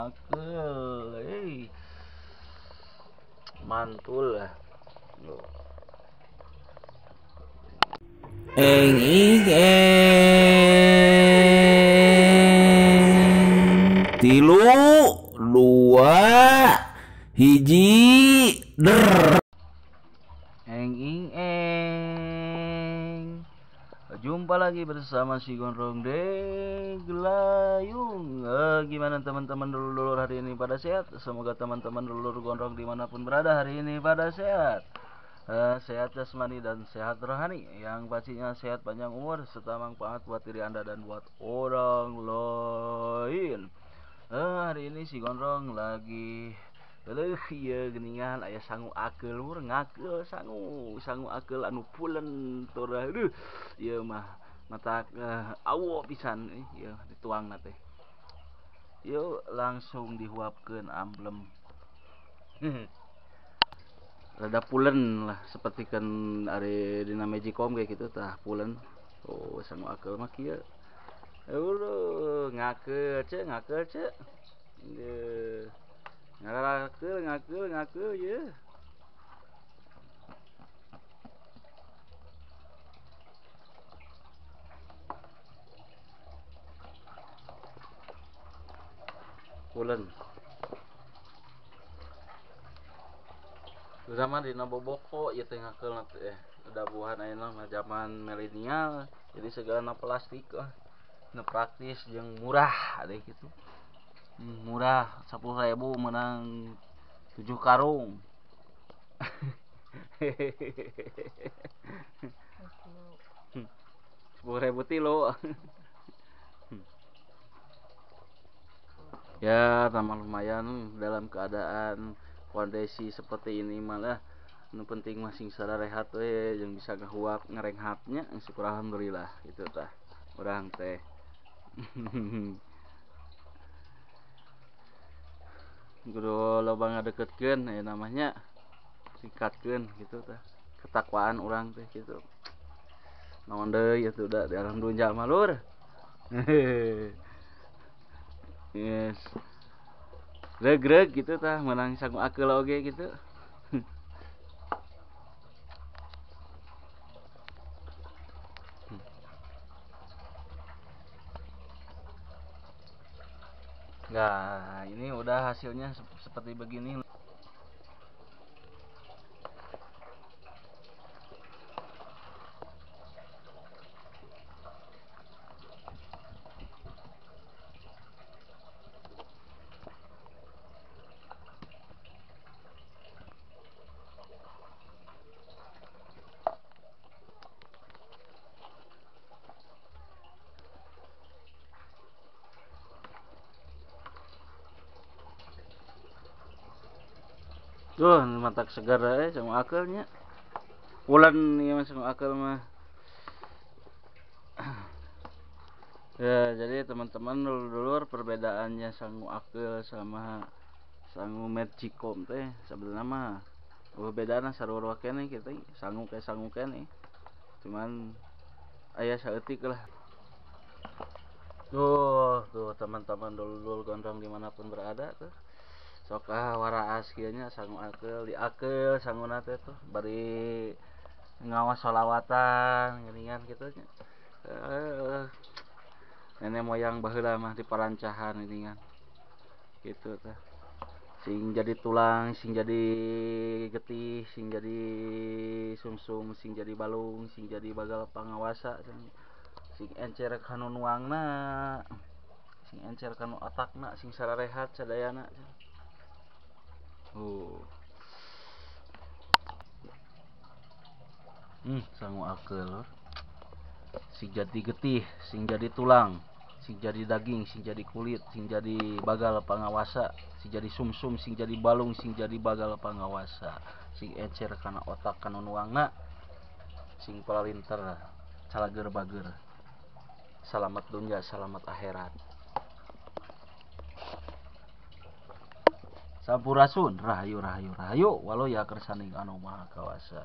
Akeul, mantul lah. Eng ing eng tilu dua hiji der. Eng ing eng. Jumpa lagi bersama si Gondrong Deglayung. Gimana teman-teman dulur-dulur hari ini pada sehat? Semoga teman-teman dulur gondrong dimanapun berada hari ini pada sehat. Sehat jasmani dan sehat rohani. Yang pastinya sehat panjang umur serta manfaat buat diri Anda dan buat orang lain. Hari ini si Gondrong lagi iya geningan aya sangu akeul lur, ngakeul sangu akeul anu pulen tur. Aduh, ieu mah mata awo pisan ieu dituangna teh. Yuk langsung dihuapkeun amblem. Rada pulen lah seperti kan ari dina Magicom kayak gitu tah pulen. Oh, sangu akeul mah kieu. Aduh, ngakeul ce, ngakeul ce. Ngakeul ngakeul ngakeul ye. Pulen. Zaman dina boboko ieu teh ngakeul teh. Udah buahan ayeuna mah zaman milenial, jadi segalana plastik ah. Nu praktis jeung murah deh gitu. Murah 10.000 menang 7 karung. 10.000 tilo. Ya, tambah lumayan dalam keadaan kondisi seperti ini malah nu penting masing sararehat we jeung bisa ngahuap ngarenghatnya, syukur alhamdulillah gitu tah urang teh. Kudu loba ngadeketkeun ya namanya tingkatkeun gitu tah ketakwaan urang teh gitu. Naon deui atuh da di alam dunya mah lur. Yes. Regreg gitu tah menang sangu akeul oge gitu. Nah, ini udah hasilnya seperti begini. Tuh, matak segar sama akelnya. Pulen ieu mah sama akel mah. Ya, jadi teman-teman dulur-dulur perbedaannya sangu akel sama sangu Magicom teh sebenarnya mah bedana sarua keneh kitu, sangu ke sangu keneh. Cuman aya saeutik lah. Tuh, tuh teman-teman dulur-dulur gondrong dimanapun berada tuh. Sok ah waraas kieu nya sangu akeul diakeul sanguna teh tuh bari ngawas sholawatan geuningan kitu nya. Nenek moyang baheula mah diparancahan geuningan. Kitu tah. Sing jadi tulang, sing jadi getih, sing jadi sumsum, sing jadi balung, sing jadi bagal pangawasa, sing encer kanu nuangna, sing encer kanu otakna, sing sararehat sadayana. Oh. Sangu akeul lur. Sing jadi getih, sing jadi tulang, sing jadi daging, sing jadi kulit, sing jadi bagal pangawasa, sing jadi sumsum, sing jadi balung, sing jadi bagal pangawasa, sing encer kana otak kana nuangna, sing palalinter, calager bager. Salamat dunya, salamat akhirat. Sampurasun, rahayu rahayu rahayu, walau ya kersaning anu maha kawasa.